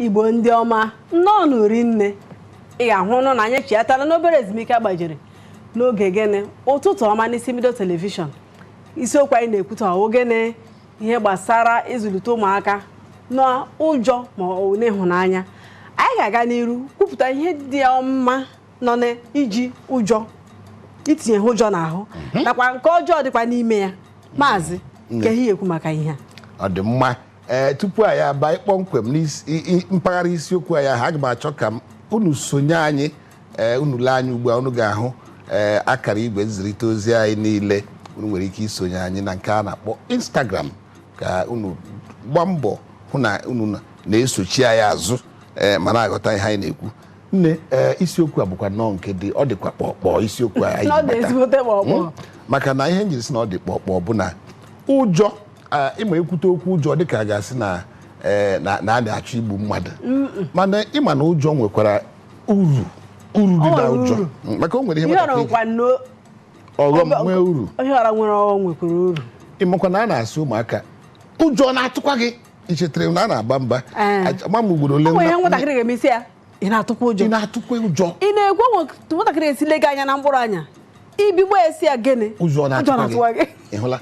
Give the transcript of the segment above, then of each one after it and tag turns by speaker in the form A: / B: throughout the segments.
A: Igbo ndị ọma, nnọọ n'Orinne. Ị ga-ahụ nụ na anyị chiatala n'obere ezumike agbajiri n'oge gịnị Ụtụtụ Ọma n'isi mbido telivishọn. Isiokwu anyị na-ekwute ọwụ gịnị? Ihe gbasara ịzụlite ụmụaka n'ụjọ ma ọ bụ n'ịhụnanya. Anyị ga-aga n'iru kwupụta ihe dị ọma nọ n'iji ụjọ, itinye ha ụjọ n'ahụ, nakwa nke ọjọọ dịkwa n'ime ya. Maazị, nke ihe ekwu maka ihe a?
B: Ọ dị mma. Ee, tupu anyị aba kpọmkwem n'isi mpaghara isiokwu anyị ahụ, aga m achọ ka unu sonye anyị. Ee, unu lee anya ugbu a, unu ga-ahụ ee akara igwe nzirịta ozi anyị niile. Unu nwere ike isonye anyị na nke a na-akpọ Instagram, ka unu gbaa mbọ hụ na unu na-esochi anyị azụ, ee, ma na-aghọta ihe anyị na-ekwu. Nne, ee, isiokwu a bụkwa nnọọ nke dị, ọ dịkwa kpọkpọ, isiokwu a anyị
A: Ọ
B: ji
A: dị
B: bata.
A: ezigbote kpọkpọ.
B: Maka na ihe njiri sị na ọ dị kpọkpọ bụ na ụjọ, ịma ekwute okwu ụjọ dịka a ga-asị na na a na-achọ igbu mmadụ, mana ịma na ụjọ nwekwara uru, uru dị
A: O
B: na
A: nwere
B: ụjọ.
A: uru.
B: Maka o nwere ihe
A: Ihe ọra
B: nwatakịrị
A: nwekwa nnọọ
B: ọghọm, nwee uru.
A: Ihe ọra nwere ọghọm nwekwara uru.
B: Ịmakwa na a na-asị ụmụaka, ụjọ na-atụkwa gị? Ichetara na a na-aba mba?
A: Ee.
B: Ama m ugboro ole
A: O nwere ihe nwatakịrị ga-eme isi ya, ị na-atụkwa ụjọ?
B: Ị na-atụkwa ụjọ?
A: Ị na-ekwe nwatakịrị esi lee gị anya na mkpụrụ anya, ibigbo esi ya gịnị?
B: Ụjọ
A: na-atụkwa
B: na-atụkwa
A: gị.
B: gị. Ị hụla?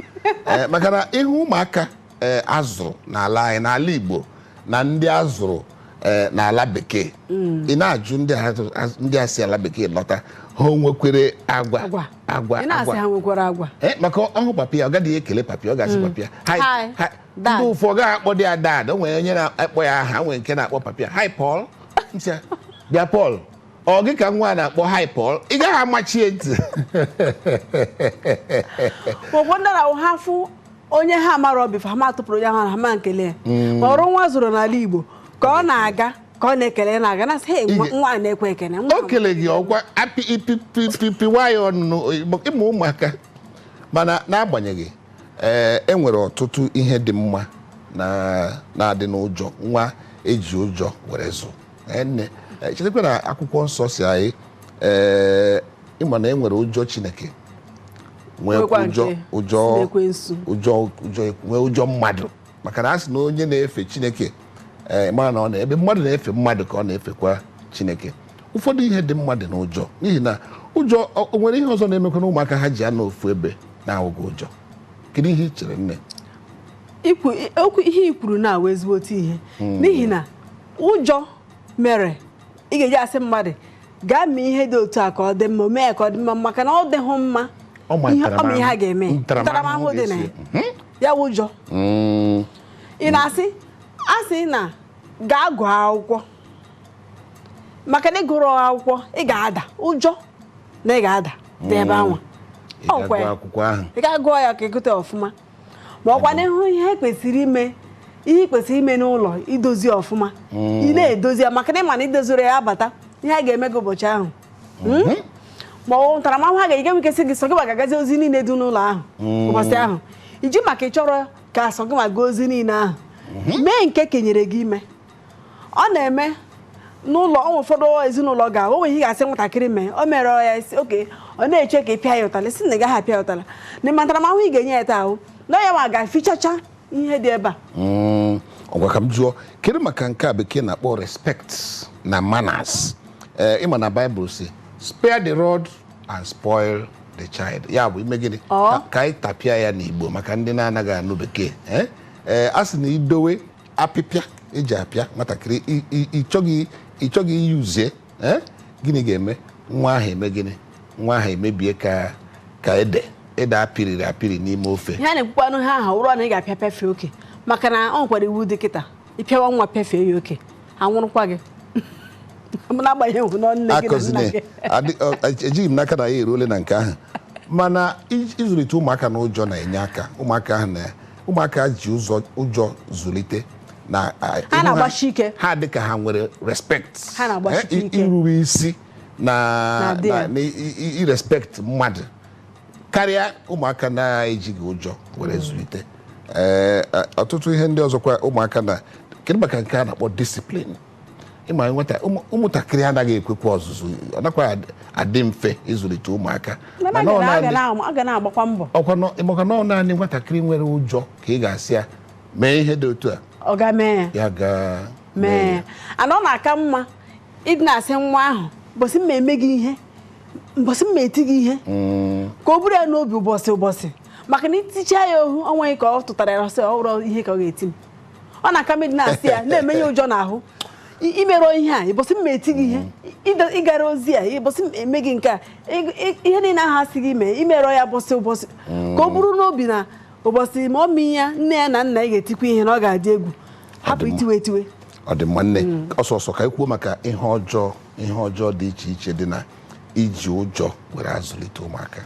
B: Ee, maka na ịhụ ụmụaka ee azụrụ n'ala anyị, n'ala Igbo, na ndị azụrụ ee n'ala bekee, ị na-ajụ ndị a si ala bekee lọta, ha o nwekwere agwa?
A: Agwa.
B: Agwa.
A: Ị na-asị
B: Agwa.
A: ha nwekwara agwa.
B: Ee, maka ọhụ papi ya, ọ gaghị ekele papi, ọ ga-asị papi ya hi.
A: Hi,
B: Hi.
A: Dad.
B: Ndị ụfọ ọ gaghị akpọ dị ya dad. O nwere onye na-akpọ ya aha, o nwere nke na-akpọ papi ya "Hi Paul." M sị ya, "Bịa Paul, ọ gị ka nwa a na-akpọ 'Hi Paul'?" Ị gaghị amachie ntị.
A: Ụfọdụ ndị na ha fụ onye ha mara ọbịfa, ha ma tụpụrụ onye ahụ, ha ma nkele ya. Ma ọrụ nwa zụrụ n'ala Igbo ka ọ na-aga, ka ọ na-ekele na-aga, na-asị, "Hey, nwa a na-ekwe ekene nwa."
B: O kele gị ọkwa apị ipipipiwa ya ọnụ ịmụ ụmụaka. Mana n'agbanyeghị, ee, e nwere ọtụtụ ihe dị mma na na-adị n'ụjọ nwa eji ụjọ were zụ. Ee, nne, ee, chetakwa na akwụkwọ nsọ si anyị, ee, ịma na e nwere ụjọ Chineke, nwee
A: Nwekwa
B: ụjọ
A: nke
B: ụjọ
A: si n'ekwensu.
B: Ụjọ, nwee ụjọ mmadụ, maka na a sị na onye na-efe Chineke, ee, mara na ọ na ebe mmadụ na-efe mmadụ ka ọ na-efekwa Chineke. Ụfọdụ ihe dị mmadụ n'ụjọ, n'ihi na ụjọ o nwere ihe ọzọ na-emekwa na ụmụaka ha ji anọ ofu ebe na-awụghị ụjọ. Kedu ihe ị chere, nne?
A: Ikwu okwu, ihe i kwuru na-awụ ezigbote ihe, n'ihi na ụjọ mere ị ga-eji asị mmadụ gaa mee ihe dị otu a ka ọ dị mma, o mee ya ka ọ dị mma, maka na ọ dịghị mma.
B: Ọ ma
A: Ihe ọ ma ihe a ga-eme.
B: Ntaramahụhụ.
A: Ntaramahụhụ dị na ya.
B: Ga-esi.
A: Ya wụ ụjọ. Ị na-asị asị na gaa gụọ akwụkwọ, maka na ị gụrụ akwụkwọ ị ga-ada, ụjọ na ị ga-ada dị ebe ahụ.
B: Ị
A: Ọkwa
B: ga-agụ
A: ya.
B: akwụkwọ ahụ.
A: Ị ga-agụọ ya ka ịgụta ọfụma, ma ọkwa n'ịhụ ihe kwesịrị ime, ihe ị kwesịrị ime n'ụlọ, idozi ọfụma, ị na-edozi ya, maka na ịma na idoziri ya abata, ihe a ga-eme gị ụbọchị ahụ, Ma ọ ntaramahụhụ a ga-enye ike sị gị sọ gị ma ga-agazi ozi niile dị n'ụlọ ahụ ụbọchị ahụ, iji maka ị chọrọ ka sọ gị ma gaa ozi niile ahụ, mee nke kenyere gị ime. Ọ na-eme n'ụlọ ọ ụfọdụ ezinụlọ ga o nwere ihe ị ga-asị nwatakịrị mee, o mere ya isi oke, ọ na-eche ka ị pịa ya ụtalị, sị na ị gaghị apịa ya ụtalị, na ịma ntaramahụhụ ị ga-enye ya taa ahụ na ya nwa ga-efichacha ihe dị ebe a.
B: Ọgwa ka m jụọ, kedu maka nke a bekee na-akpọ respect na manners? Ee, ịma na Baịbụl si, "Spare the rod and spoil the child." Ya bụ ime gịnị?
A: Ọ.
B: Ka anyị tapịa ya n'Igbo maka ndị na-anaghị anụ bekee. Ee, ee, a sị na idowe apịpịa eji apịa nwatakịrị, ịchọghị iyuzie, ee, gịnị ga-eme nwa ahụ? Eme gịnị? Nwa ahụ emebie ka ede ede apịrịrị apịrị n'ime ofe.
A: Ihe a na-ekwukwanụ ha ahụ ụrọ na ị ga-apịa pịafee oke, maka na ọ nwekwara iwu dị kịta, ịpịawa nwa pịafee ya oke, anwụrụkwa gị, n'agbanyeghị na nne gị na nna
B: Akọzine
A: gị.
B: Ejighị m n'aka na ya eruole na nke ahụ, mana ịzụlite ụmụaka n'ụjọ na-enye aka. Ụmụaka ahụ na ụmụaka ji ụzọ ụjọ zụlite na
A: Ha na-agbasi ike.
B: Ha dị ka ha nwere respect.
A: Ha na-agbasi ike.
B: Irube isi na
A: Na-adị ya.
B: Na irespect mmadụ karịa ụmụaka na-ejighị ụjọ were zụlite. Ee, ọtụtụ ihe ndị ọzọkwa ụmụaka na, kedu maka nke a na-akpọ discipline? Ịma nwata ụmụntakịrị anaghị ekwekwa ọzụzụ, ọ nakwa adị mfe ịzụlite ụmụaka.
A: Mana
B: Mana ọ
A: a ga na-agbakwa mbọ.
B: Ọkwa ịmakwa na ọ naanị nwatakịrị nwere ụjọ ka ị ga-asị ya mee ihe dị otu a,
A: Ọ ga mee ya.
B: Ya gaa.
A: Mee ya. Ana ọ na-aka mma ịdị na-asị nwa ahụ, "Ụbọchị m ma eme gị ihe, mbọsị m ma eti gị ihe," ka o buru ya n'obi ụbọchị ụbọchị, maka na iticha ya ohu, o nweghị ka ọ tụtara ya, sị ọ bụrụ ihe ka ọ ga-eti m. Ọ na-aka m ịdị na-asị ya, na-emenye ụjọ n'ahụ, imerụ ihe a, ịbọsị m ma eti gị ihe, ịgara ozi a, ịbọsị m eme gị nke a, ihe niile ahụ asị gị mee, imerụ ya bọsị ụbọchị, ka o buru n'obi na ụbọchị ma ọ mị ya, nne ya na nna ya ga-etikwa ihe, na ọ ga-adị egwu, hapụ itiwe etiwe.
B: Ọ dị mma, nne. Ọsọ ọsọ ka anyị kwuo maka ihe ọjọọ, ihe ọjọọ dị iche iche dị na iji ụjọ were azụlite ụmụaka.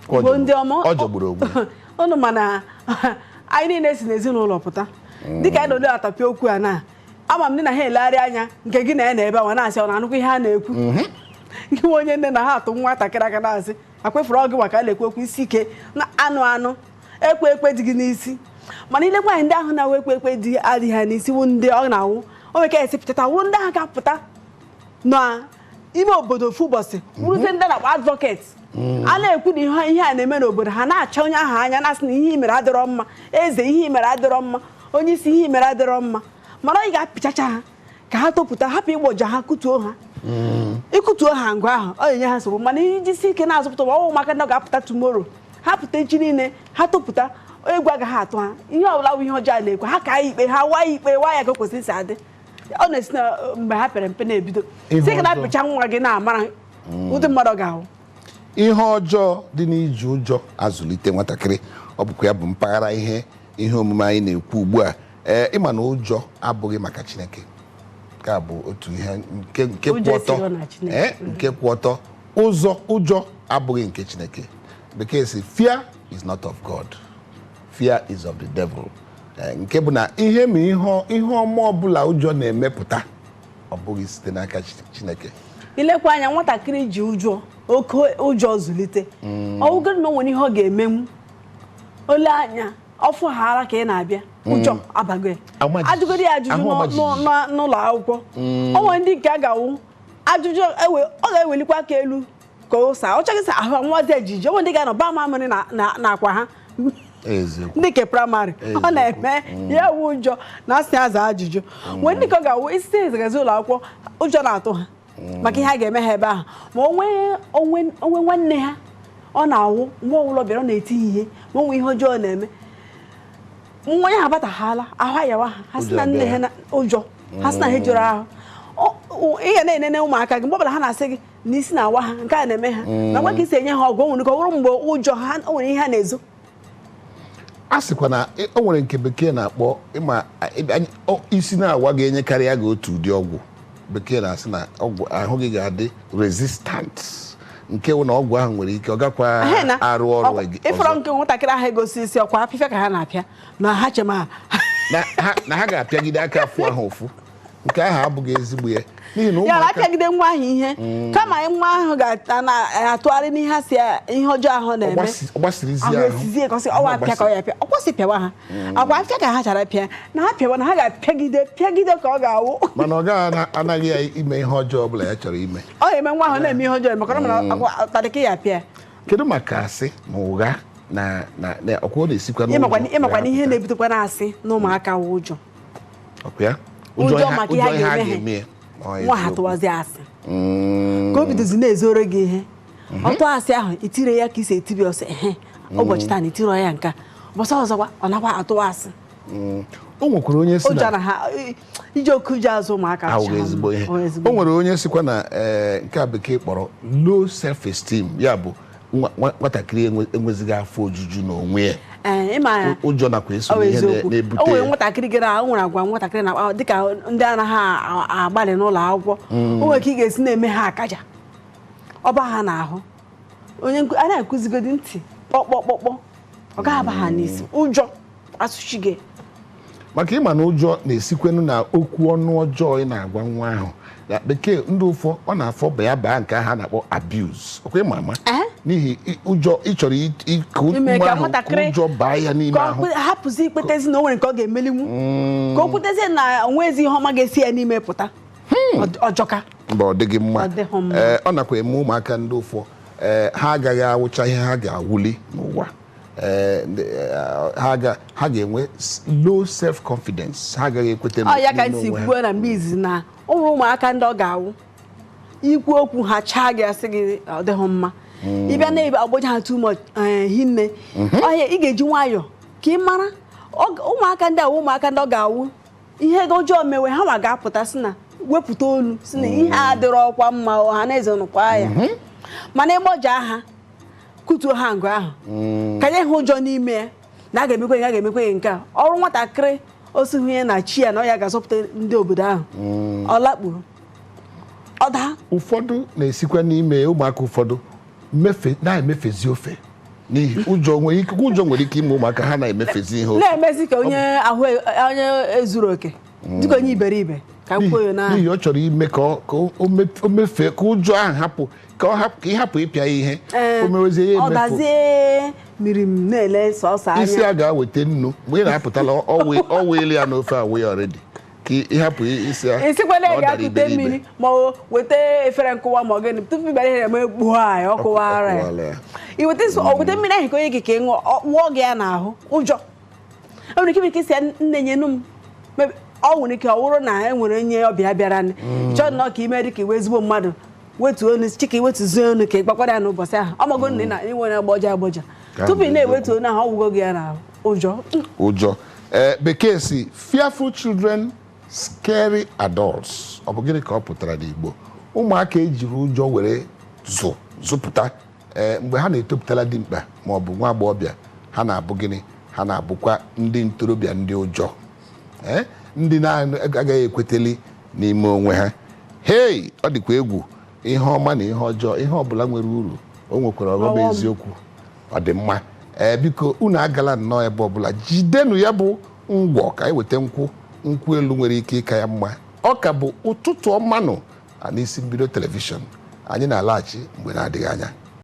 B: Ọ
A: Igbo ndị ọma,
B: ọ jọgburu onwe ya.
A: Unu mana anyị niile si n'ezinụlọ pụta, dịka anyị nọdụ atapịa okwu a, na ama m ndị na ha elegharị anya nke gị na ya na ebe a ma na-asị, ọ na-anụkwa ihe a na-ekwu? Gị nwe onye nne na ha atụ nwatakịrị aka na-asị akwefuru ọgụ maka a na-ekwu okwu isi ike na anụ anụ ekwe ekwe dị gị n'isi. Mana ilekwa anyị, ndị ahụ na-awụ ekwe ekwe dị adịghị ha n'isi wụ ndị ọ na-awụ o nwere ka esi pụtata, wụrụ ndị ahụ ga-apụta n'ime obodo ofu ụbọchị, wụrụzie ndị na-akpọ advocate. A na-ekwu na ihe a na-eme n'obodo, ha na-acha onye ahụ anya, na-asị na ihe i mere adịrọ mma, eze, ihe i mere adịrọ mma, onye isi, ihe i mere adịrọ mma. Mana ị ga-apịchacha ha ka ha topụta, hapụ ịgbọja ha, kụtuo ha. Ịkụtuo ha ngụ ahụ, ọ ga-enye ha nsogbu. Mana iji si ike na-azụpụta ụmụ ụmụaka ndị ọ ga-apụta tomorrow, ha pụta echi niile, ha topụta, egwu agaghị atụ ha. Ihe ọbụla bụ ihe ọjọọ a na-ekwe ha ka ya ikpe ha waa ya ikpe, waa ya ka o kwesịrị isi adị. Ọ na-esi na mgbe ha pere mpe na-ebido.
B: Ihe
A: Si ka
B: ọjọọ.
A: na-apịcha nwa gị na-amara ụdị mmadụ ọ ga-ahụ.
B: Ihe ọjọọ dị n'iji ụjọ azụlite nwatakịrị, ọ bụkwa ya bụ mpaghara ihe omume anyị na-ekwu ugbu a. Ee, ịma na ụjọ abụghị maka Chineke. Nke a bụ otu ihe nke kwụ
A: Ụjọ
B: ọtọ.
A: esighị na Chineke.
B: Ee, nke kwụ ọtọ, ụzọ ụjọ abụghị nke Chineke. Bekee si, "Fear is not of God, fear is of the devil." Ee, nke bụ na ihe ma ihe ọma ọbụla ụjọ na-emepụta, ọ bụghị site n'aka Chineke.
A: Ilekwa anya, nwatakịrị ji ụjọ, oke ụjọ zụlite, ọwụgoro na o nwere ihe ọ ga-emenwu, ole anya ọfụ ghara ka ị na-abịa, ụjọ abago ya.
B: Ama jijiji.
A: Ajụgoro ya ajụjụ
B: Ahụ ọma jijiji.
A: n'ụlọ akwụkwọ, o nwere ndị nke a ga-awụ ajụjụ ewe, ọ ga-ewelikwa aka elu ka ọ saa, ọ chọghị sa ahụ nwazi ejiji. O nwere ndị ga-anọ ba mamịrị na akwa ha.
B: Eziokwu.
A: Ndị nke praịmarị, ọ na-eme ya wu ụjọ na asị aza ajụjụ. Nwee ndị ka ọ ga-awụ isi ezegazi ụlọ akwụkwọ, ụjọ na-atụ ha maka ihe a ga-eme ha ebe ahụ, ma onwe onwe onwe nwanne ha ọ na-awụ mgbe ọbụla ọ bịara, ọ na-eti ya ihe, ma onwe ihe ọjọọ na-eme nwa ya, abataghala ahụ ayawa ha, ha sị na
B: Ụjọ
A: nne
B: abịa
A: ha na ụjọ ha sị na ha ejuru ahụ. Ị ga na-enene ụmụaka gị mgbe ọbụla ha na-asị gị na isi na-awa ha, nke a na-eme ha, na gwa ka isi enye ha ọgwụ, o nwere ka ọ bụrụ mgbe ụjọ ha, o nwere ihe ha na-ezo.
B: A sịkwa na o nwere nke Bekee na-akpọ ịma isi na-awa ga-enyekarị ya gị otu ụdị ọgwụ. Bekee na-asị na ọgwụ ahụ gị ga-adị resistant, nke wụ na ọgwụ ahụ nwere ike ọ gakwa
A: Ehe na,
B: arụ ọrụ
A: ịfọrọ
B: ọzọ.
A: Nke nwatakịrị ahụ egosi isi ọkwa apịfịa ka ha na-apịa na ha chema.
B: Na ha ga-apịagide aka afụ ahụ ụfụ, nke ahụ abụghị ezigbo ya, n'ihi na
A: Ya na
B: ụmụaka
A: apịagide nwa ahụ ihe, kama nwa ahụ ga-atụgharị n'ihe ha si ihe ọjọọ ahụ na-eme.
B: Ọ gbasirizie
A: ahụ
B: ahụ.
A: Esizie ka ọ sị ọwa apịa ka ọ ya pịa, ọ kwụsị pịawa ha akwa apịa ka ha chara pịa, na ha pịawa na ha ga-apịagide pịagide ka ọ ga-awụ.
B: Mana ọ gaghị anaghị ya ime ihe ọjọọ ọbụla ya chọrọ ime.
A: Ọ ga-eme nwa ahụ na-eme ihe ọjọọ maka na ọ mara akwa ụtarị ka ya pịa.
B: Kedu maka asị na ụgha na ọkwa ọ na-esikwa n'ụjọ
A: Ịmakwa na ihe
B: wee apụta?
A: na-ebutekwa na asị na ụmụaka wụ ụjọ.
B: Ọkwa ya?
A: Ụjọ maka ihe
B: ụjọ
A: a
B: ihe a
A: ga-eme ha.
B: ga-eme ya. Ọ
A: Nwa ha
B: eziokwu.
A: tụwazi asị ka o bidozi na-ezoro gị ihe, ọtụ asị ahụ itire ya ka isi etibi ọsọ ehe. Ụbọchị taa na itiro ya nka, ụbọchị ọzọkwa ọ nakwa atụwa asị.
B: O nwekwara onye si
A: Ụjọ
B: na
A: na ha iji oke ụjọ azụ ụmụaka
B: ahụghị
A: kacha
B: ezigbo ihe.
A: mma. Ọ ezigbo.
B: O nwere onye sikwa na nke a Bekee kpọrọ low self esteem, ya bụ nwatakịrị enwezighị afọ ojuju n'onwe ya.
A: Ee, ịma ya.
B: Ụjọ nakwa eso
A: Ọ bụ
B: n'ihe
A: eziokwu.
B: na-ebute
A: O nwere
B: ya.
A: nwatakịrị gara, o nwere agwa nwatakịrị na dịka ndị anaghị agbalị n'ụlọ akwụkwọ, o nwere ka ị ga-esi na-eme ha akaja, ọba ha n'ahụ. Onye a na-akụzigodi ntị kpọkpọkpọkpọ, ọ gaghị aba ha n'isi, ụjọ asụchi gị.
B: Maka ịma na ụjọ na-esikwenu na okwu ọnụ ọjọọ ị na-agwa nwa ahụ. Na Bekee ndị ụfọ ọ na-afọ ba ya baa nke ahụ a na-akpọ abuse, ọkwa ịma ama?
A: Ehe.
B: N'ihi ụjọ ị chọrọ ka
A: Ime
B: nwa
A: ka
B: ahụ ka
A: nwatakịrị
B: ụjọ baa ya n'ime
A: ka ọ
B: ahụ.
A: Hapụzi ikpetezi na o nwere nke ọ ga-emelinwu, ka o kwutezi na onwezi ihe ọma ga-esi ya n'ime pụta. Ọjọka.
B: Mba, ọ dịghị mma.
A: Ọ dịghị mma.
B: Ee, ọ nakwa eme ụmụaka ndị ụfọ, ee, ha agaghị awụcha ihe ha ga-awuli n'ụwa. Ha ga-enwe low self confidence, ha agaghị ekweta
A: Ọ ya ka
B: n'ime
A: m si
B: onwe ha.
A: kwuo na mgbe izizi na ụmụaka ndị ọ ga-awụ ikwu okwu ha chaa gị, asị gị ọ dịghị mma, ịbịa na agbọja ha too much hinne ọhịa. Ị ga-eji nwayọọ ka ị mara ụmụaka ndị a wụ ụmụaka ndị ọ ga-awụ ihe ọjọọ mewe, ha ma ga-apụta si na wepụta olu si na ihe a adịrọ ọkwa mma, ọha na eze nụkwa ya. Mana ịgbọja ha, kutuo ha ngụ ahụ, ka nye ha ụjọ n'ime ya na a ga-emekwe ya, a ga-emekwe ya nke a. Ọrụ nwatakịrị osi hụ ya na chi ya na ọ ya ga-azọpụta ndị obodo ahụ, ọ lakpuru, ọ daa.
B: Ụfọdụ na-esikwa n'ime ụmụaka ụfọdụ mefe na-emefezi ofe n'ihi ụjọ nwere ike, ụjọ nwere ike ime ụmụaka, ha na-emefezi ihe ofe.
A: Na-emezi ka onye ahụ onye ezuru oke, dịka onye iberibe, ka m kwuo ya na
B: N'ihi ọ chọrọ ime ka o mefee, ka ụjọ ahụ hapụ, ka ọ hapụ, ka ị hapụ ịpịa ya ihe. O mewezie ya
A: Ọ
B: emefu.
A: dazie miri m na-ele sọsọ
B: Isi
A: anya.
B: a ga-aweta nnu mgbe ị na-apụtala, ọ weela ya n'ofe a, wee already ka ị hapụ isi ya
A: Esikwala
B: na ọ
A: ị
B: dara
A: ga-akute
B: iberibe.
A: mmiri ma ọ weta efere nkụwa ma ọ gịnị tupu ị bịara ihe eme gbuo anyị, ọ kụwara ya.
B: Ọkụwala ya.
A: I weta ọ weta mmiri ahụ ka onye gị ka ị ṅụọ, ọ wụọ gị ya n'ahụ. Ụjọ e nwere ike ime ka isi ya nne nyenu m. Ọ nwere ike ọ bụrụ na e nwere onye ọbịa bịara nị, chọọ nnọọ ka ime dị ka iwe ezigbo mmadụ, wetuo onu chika, iwetuzie onu ka ị gbakwara ya n'ụbọchị ahụ. Ọ mago na ị na ị nwere agbọja agbọja
B: Ka
A: tupu ị
B: ahụ
A: na-ewetu onu ahụ, ọ wụgo gị ya n'ahụ, ụjọ.
B: Ụjọ. Ee, bekee si "fearful children, scary adults". Ọ bụ gịnị ka ọ pụtara n'Igbo? Ụmụaka ejiri ụjọ were zụpụta, ee, mgbe ha na-etopụtala dimkpa ma ọ bụ nwa agbọghọbịa, ha na-abụ gịnị? Ha na-abụkwa ndị ntorobịa ndị ụjọ, ee, ndị na-agaghị ekweteli n'ime onwe ha. Hei, ọ dịkwa egwu. Ihe ọma na ihe ọjọọ, ihe ọbụla nwere uru, o nwekwara ọghọm.
A: Ọghọm.
B: Eziokwu, ọ dị mma. Ee, biko unu agala nnọọ ebe ọbụla. Jidenụ ya bụ ngwọ ka anyị weta nkwụ nkwụ elu nwere ike ịka ya mma. Ọ ka bụ Ụtụtụ Ọmanụ n'Isi Mbido Telivishọn. Anyị na-alaghachi mgbe na-adịghị anya.